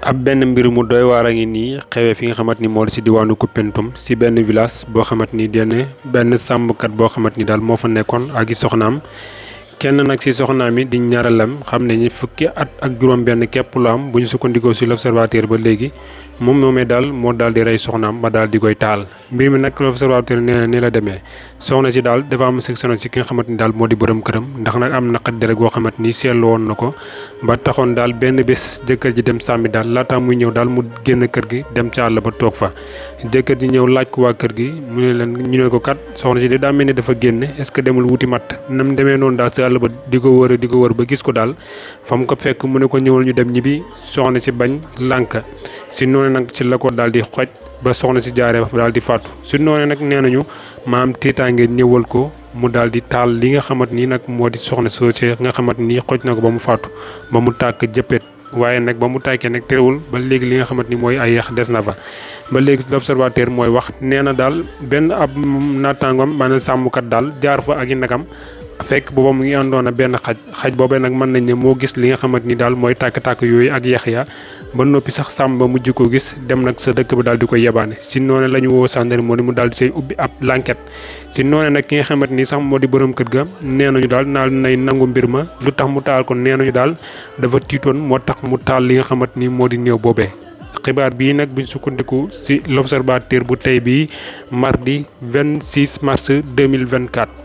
ab benn mbir mu doy waar a ngi nii xewee fi nga xamante ni moo di si diwaanu Koupentoum si benn village boo xamante ni benn sàmmkat boo xamante ni daal moo fa nekkoon ak i soxnaam kenn nag si soxnaam yi di ñaaralam xam ne ñi fukki at ak juróom benn képp lu am bu ñu sukkandikoo si l'observateur ba léegi moom moomee daal moo daal di rey soxnaam ba daal di koy taal mbir mi nag l'observateur nee na ni la demee soxna si daal dafa am section si ki nga xamante ni daal moo di borom këram ndax nag am naqat dere goo xamante ni seetlu woon na ko ba taxoon daal benn bés jëkkër ji dem sàmmi daal laata muy ñëw daal mu génn kër gi dem ca àll ba toog fa jëkkër ji ñëw laaj ko waa kër gi mu ne leen ñu ne ko kat soxna si de daa mel ni dafa génn est-ce que demul wuti matt nam demee noonu daal sa àll ba di ko wër ba gis ko daal fa mu ko fekk mu ne ko ñëwal ñu dem ñibbi soxna si bañ lànk si noonu nag ci la ko daal di xoj ba soxna si jaaree daal di faatu si noonu nag nee nañu maam tiitaange ñëwal ko mu daal di taal li nga xamante ni nag moo di soxna soosé nga xamante ni xoj na ko ba mu faatu ba mu tàkk jëppet waaye nag ba mu tàkkee nag terewul ba léegi li nga xamante ni mooy ay yax des na fa ba léegi l'observateur mooy wax nee na daal benn ab naataangoom maanaam sàmmkat daal jaar fa ak i nagam fekk booba mu ngi àndoon ak benn xaj boobee nag mën nañ ne moo gis li nga xamante ni daal mooy tàkk-tàkk yooyu ak yax ya ba noppi sax sàmm ba mujj ko gis dem nag sa dëkk ba daal di koy yebaane si noonu la ñu woo gendarmerie mu daal di say ubbi ab l'enquête si noonu nag ki nga xamante ni sax moo di borom kër ga nee nañu daal naal nay nangu mbir ma lu tax mu taal ko nee nañu daal dafa tiitoon moo tax mu taal li nga xamante ni moo di néew boobee. xibaar bii nag buñ sukkandiku si l'observateur bu tey bii mardi 26 mars 2024.